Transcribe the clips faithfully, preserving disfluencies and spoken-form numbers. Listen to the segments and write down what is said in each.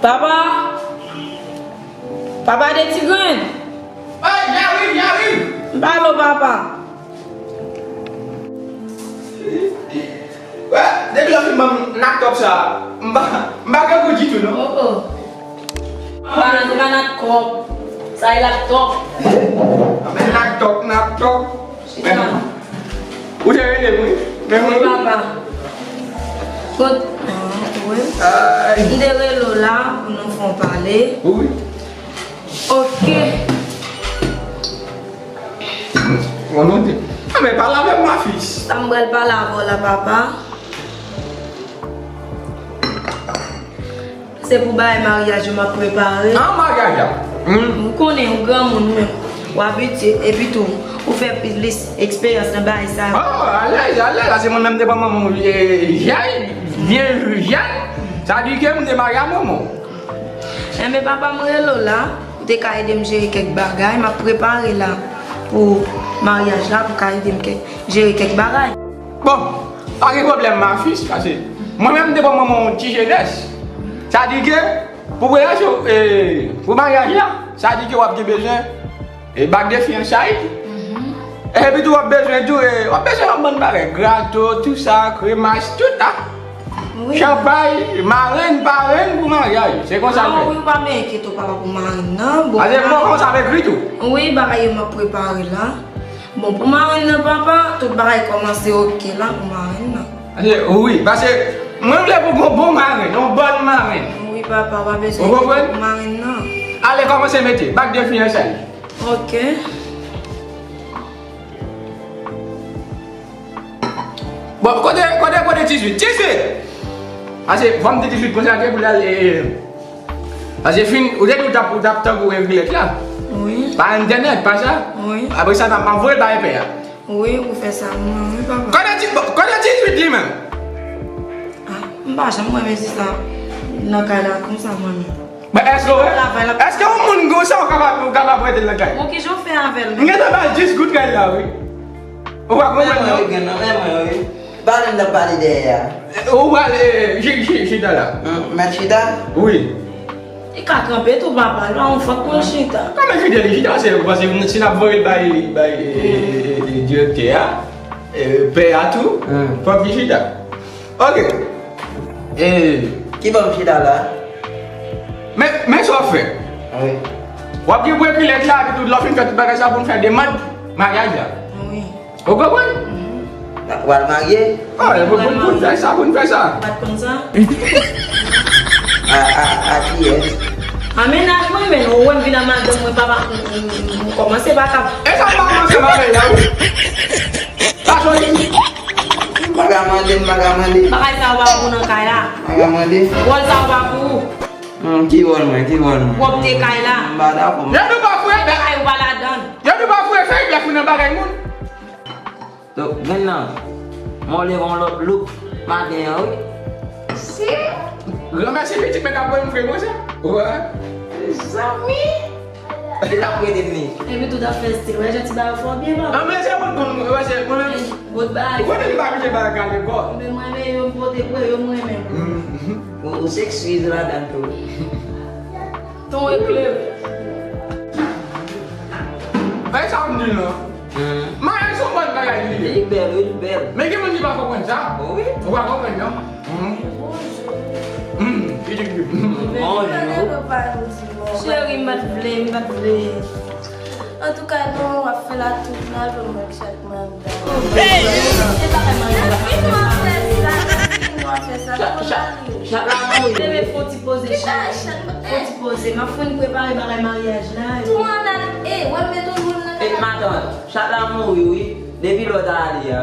Papa! Papa de ti grenn! Ay, Yari, Yari! M pale w, papa! Wè, depi lè w fin ban m nak tòp sa, m pa, m pa grangou ditou, non. Oh, oh. Papa, se pa nak tòp. Sa e lap tòp. Men nak tòp, nak tòp. Chita. Ou te rele m, wi. Men wi, papa. Kot? Ah, wi. Ay. M te rele w la pou nou fè yon pale. Wi. Ok. Bon, nou te. Ah, men pale avè m, ma fis. Sa m pral pale avè w la, papa. Se pou bagay maryaj yo m ap prepare. An maryaj la? Hmm. Ou konnen, ou granmoun menm. Ou abitye, epi tou, ou fè plis eksperyans nan bagay sa yo. Oh, alèz, alèz, la se mwen menm te pran manman w, eh, jèn, byen jèn. Sa di ke m te marye a manman w. Enben, papa, m rele w la, ou te ka ede m jere kèk bagay, m ap prepare la pou maryaj la, pou ka ede m kèk, jere kèk bagay. Bon, pa gen pwoblèm, ma fis, paske mwen menm m te pran manman w ti jenès. Sa di ke pou voyaj, eh, pou maryaj la, sa di ke w ap gen bezwen, eh, bag de fiyansay. Mhm. Epi tou w ap bezwen tou, eh, w ap bezwen yon bann bagay, gato, tou sa, kremas, tout la. Wi. Chanpay, marenn, parenn pou maryaj. Se konsa l fèt. Ah, wi, ou pa menm enkyete w, papa, pou marenn nan. Bon, paske m poko konn sa m ekri tou. Wi, bagay yo m ap prepare la. Bon, pou marenn nan, papa, tout bagay kòmanse ok la pou marenn nan. Wi, paske mwen vle pou gon bon marenn, yon bòn marenn. Wi, papa, pa bezwen enkyete pou marenn nan. Ale, kòmanse mete bag de fiyansay. Ok. Bon, kote, kote, kote Tizwit? Tizwit! Paske fò m di Tizwit konsa ke pou l al, eh, Paske fin, ou te di w t ap, ou t ap tankou Enrilet la. Wi. Pa entènèt, pa sa? Wi. Apre sa, m ap voye l bay pè a. Wi, ou fè sa, mwen, wi, papa. Kote ti, kote Tizwit li menm? Ah, m pa janm renmen sista nan kay la konsa, mwen menm. Men èske w, èske yon moun konsa ou kapab, ou kapab rete l nan kay? Bon, kijan w fè avè l menm? M gentan ba l dis goud kay la, wi. Ou pa konprann, non? Men mwen, wi, grann, men mwen, wi. Pale m t ap pale dèyè a. Ou pale, eh, chi-, chi-, chita la. Hmm, mèt chita? Wi. Li ka kanpe tou, papa, li pa yon fòt pou l chita. Kanpe kite li chita, se, paske si n ap voye l bay, bay, eh, eh, eh, eh, direktè a, eh, pè a tou, hmm, fòk li chita. Ok. Eh. Ki bò m chita la? Men, men sa w fè. Wi. W ap gen pou ekri lèt la, epi tou, lè w fin fè tout bagay sa, pou n fè demann maryaj la. Wi. Ou konprann? Mhm. W al marye? Ah, e pou, pou, pou n fè sa, pou n fè sa. Ou pa t konn sa? A, a, a kiyès? A mennaj mwen, men ou wè m vin a madanm mwen, papa, m, m, m, m kòmanse pa kab. E sa m pa kòmanse pa fè la, wi. Pa jodi. M pa ka mande, m pa ka mande. Bagay sa yo pa pou ou nan kay la. M pa ka mande. Wòl sa yo pa pou ou. Hmm, ki wòl mwen, ki wòl mwen? Pwòpte kay la. M pa dakò. Yo di w pa fouye. Pwòpte kay ou pa ladan. Yo di w pa fouye fèy bèf ou nan bagay moun. Donk, grenn nan, mwen leve yon lòt look maten an, wi. Si. Granmèsi pitit mwen k ap voye m fre konsa. Wè. Mezanmi. Li t ap prete m li. Epi tout ap fè stil. Wè, jan ti bagay yo fè w byen, papa. An, men se moun konn, wè, se mwen menm. Bòt bagay. Ou konnen m pa pije bagay kale kò. Men mwen renmen yo, m pote pou yo, mwen renmen. Mhm. Ou, ou seksi ladan tou. Ton eklere. Bay sa m di l non. Hmm. Maryaj se yon bòn bagay li ye. Li bèl, wi, li bèl. Men gen moun ki pa konprann sa. Oh, wi. Ou pa konprann non. Hmm. Hmm. Ki di ki. Bonjou. Cheri, m pa t vle, m pa t vle. Antouka, non, w ap fè la tout la, jwenn mwen chak manda. Hey! Chak, chak, chak la mouri. Bebe, fon ti poze, cheri. Fon ti poze. M ap fin prepare bagay maryaj la. Tou ann al, e, w ap met yon moun nan kay la. E, matant, chat la mouri, wi. Depi lè w t ale a.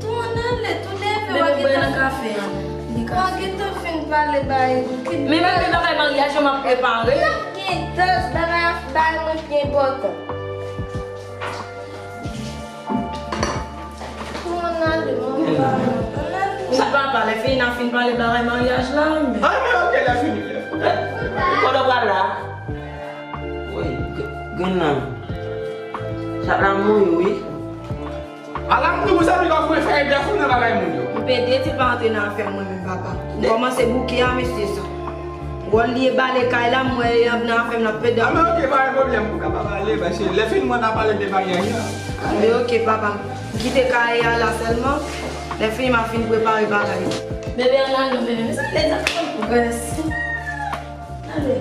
Tou ann ale, tou leve, w a gentan fin pale bagay. Men, men, men bagay maryaj yo m ap prepare. N ap gen dòz bagay, bagay mwen pi enpòtan. Tou ann ale, manman, ann ale. Wi, papa, lè fini, n a fin pale bagay maryaj la, men. Ah, men ok, lè fini, lè fini. Kote w pral la? Wi, grenn nan. Chat la mouri, wi. Ala m di w, zanmi, w ap voye fèy bèf ou nan bagay moun yo. M pede di l pa antre nan afè mwen menm, papa. M kòmanse bouke a mesye sa. M Wòl li e bale kay la, m wè y ap nan afè m, l ap pede. A, men oke, pa gen pwoblèm, ou ka pa bale, paske lè fin mwen ta pale de maryaj la. Men oke, papa, m kite kay a la sèlman, lè fini m ap fin prepare bagay. Bebe, ann al non, bebe, men sa vle di, sa fè m pwogrese. Ale.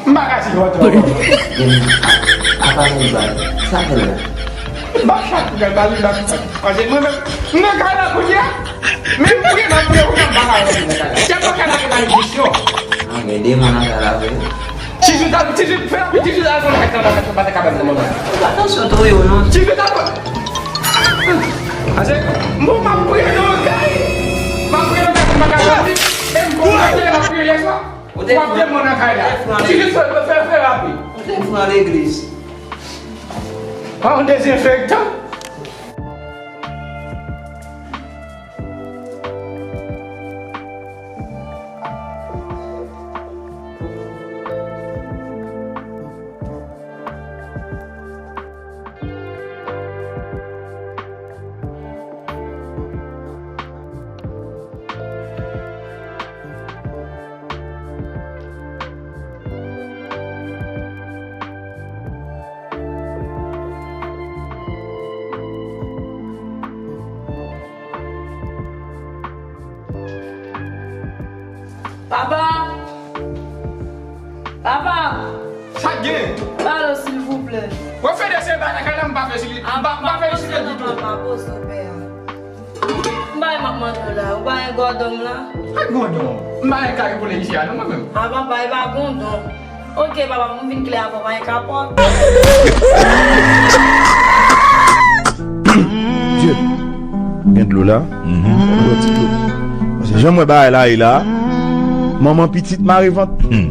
M pa ka di lòt. Apa nou bal? Sa fè la? M pa ka pou gad bal, m pa ka. Paske mwen menm, m nan kay la kounye a. Men m priye, m ap priye, ou nan bagay nan kay la. Se pa kay la ki maledisyon. Ah, gen demon nan kay la vre. Tizit al, Tizit, fè anpil, Tizit al fè yon kay nan kay la, pa te ka ban nan moman. Atansyon, Toyo, non. Tizit al fè. Ase, bon, m ap priye nan kay. M ap priye nan kay, m pa ka sòti. E m konn m ap priye lè swa. Ou te pran, w ap demon nan kay la. Ou te pran, Tizit, fè, fè, fè rapid. Ou te pran legliz. Pa yon dezenfektan. Papa! Papa! Sa k gen? Balo, silvouplè. Wè, fè de se bagay la, m pa fè sili, m pa, m pa fè sili ditou. Papa, poze w pè a. M pa wè m ap mande w la, ou pa wè gòdon m la? Ak gòdon? M pa wè kay pou lè isi a, non, mwen menm. A, papa, e pa gòdon. Oke, papa, pou m vin klè avè w, pa gen kapòt. Dye. Gen dlo la. Mhm. Yon ti dlo. Paske jan m wè bagay la ye la, manman pitit mare vant. Hmm.